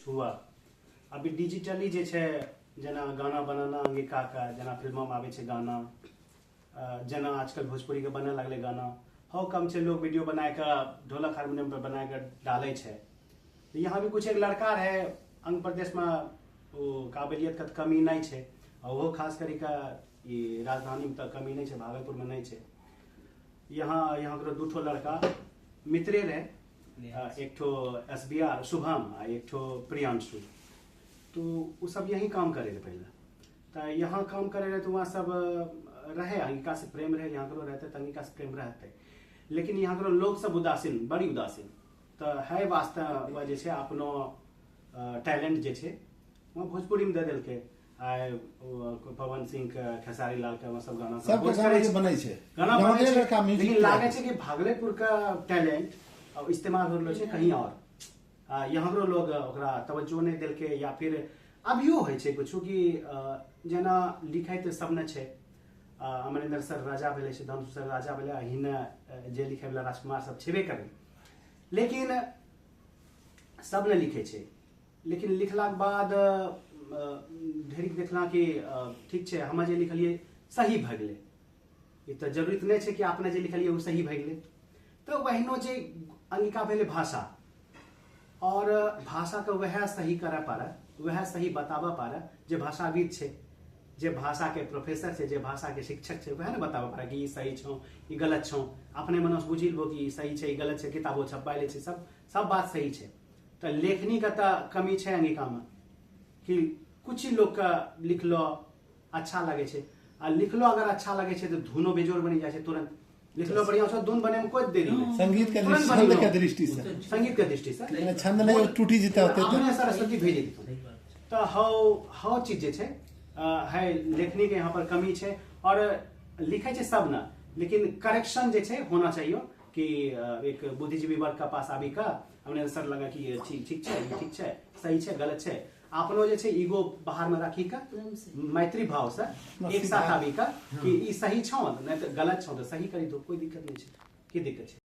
हुआ। अभी डिजिटली जे छै, जेना गाना बनाना अंगिका के, जेना फिल्मों में आबै छै गाना, जेना आजकल भोजपुरी के बने लगले गाना, हो कम छै, लोग वीडियो बना के ढोलक हारमोनियम पर बना के डाले छै। यहाँ भी कुछ एक लड़का रहे अंग प्रदेश में, वो काबिलियत के तऽ कमी नहीं छै, आ ओहो खास करी के ई राजधानी में तऽ कमी नहीं छै, भागलपुर में नहीं छै। यहाँ यहाँ के दू ठो लड़का मित्रे रहे, एक ठो एसबीआर शुभम आ एक ठो प्रियांशु। तो वो सब यही काम करे रहे पहले। तो यहाँ काम करे रहे तो वहाँ सब रहे, अंगिका से प्रेम रहे, यहाँ करो रहते तो अंगिका से प्रेम रहते, लेकिन यहाँ करो लोग सब उदासीन, बड़ी उदासीन। तो है वास्ते वह जे छै अपनो टैलेंट जे छै वहाँ भोजपुरी में दे देलकै। आइ पवन सिंह के, खेसारी लाल के, वहाँ सब गाना सब सबके गाना जे बनै छै, गाना गाना बनै छै, लड़का म्यूजिक लेकिन के लागे छै कि भागलपुर का टैलेंट अब इस्तेमाल हो रहलो छै कहीं और। यहाँ रो लोग ओकरा तवज्जो नहि देलकै, या फिर अभियो होइ छै कुछो कि जेना लिखै तऽ सब ने छै। अमरिंदर सर राजा भेलै, सिद्धांत सर राजा भेलै, अहिना जे लिखै वाला राजकुमार सब छेबे करै, लेकिन सब ने लिखै छै। लेकिन लिखलाके बाद ढेरिक देखला कि ठीक छै, हमे जे लिखलियै सही भए गेलै, ई तऽ जरूरी तऽ नहि छै कि अपने जे लिखलियै ओ सही भए गेलै। तऽ वहिनो जे अंगिका भेलै भाषा, और भाषाके वएह सही करऽ पारे, वएह सही बताबऽ पारे जे भाषाविद छै, जे भाषाके प्रोफेसर छै, जे भाषाके शिक्षक छै, वएह ने बताबऽ पारे कि ई सही छौ, ई गलत छौ। अपने मनसँ बुझि लेबो कि ई सही छै, ई गलत छै, किताबो छपा लै छै, सब बात सही छै। तऽ लेखनीके तऽ कमी छै अंगिकामे कि कुछ ही लोगके लिखलो अच्छा लगै छै, आ लिखलो अगर अच्छा लगै छै तऽ धुनो बेजोड़ बनि जाइ छै तुरंत। लिखलो बढ़िया छै, धुन बने में कोई देरी नहीं। संगीत के तुरंत दृष्टि, बनि छंद के गेलो। दृष्टि से। संगीत के दृष्टि से। लेकिन छंद नहीं टूटी जेतै होतै तऽ। अपने सरस्वती भेज देतौ। तऽ हौ चीज जे छै, है लेखनी के यहाँ पर कमी छै, और लिखै छै सब ने, लेकिन करेक्शन जे छै होना चाहिए कि एक बुद्धिजीवी वर्ग के पास आबि कऽ हमने सर लगा कि ये ठीक छै, ई ठीक छै, सही छै, गलत छै, अपनो जे छै ईगो बाहर में राखी कऽ मैत्री भाव से एक साथ आबि कऽ कि ई सही छौ नहीं तऽ गलत छौ तऽ सही करी दो, कोई दिक्कत नहीं छै। की दिक्कत छै?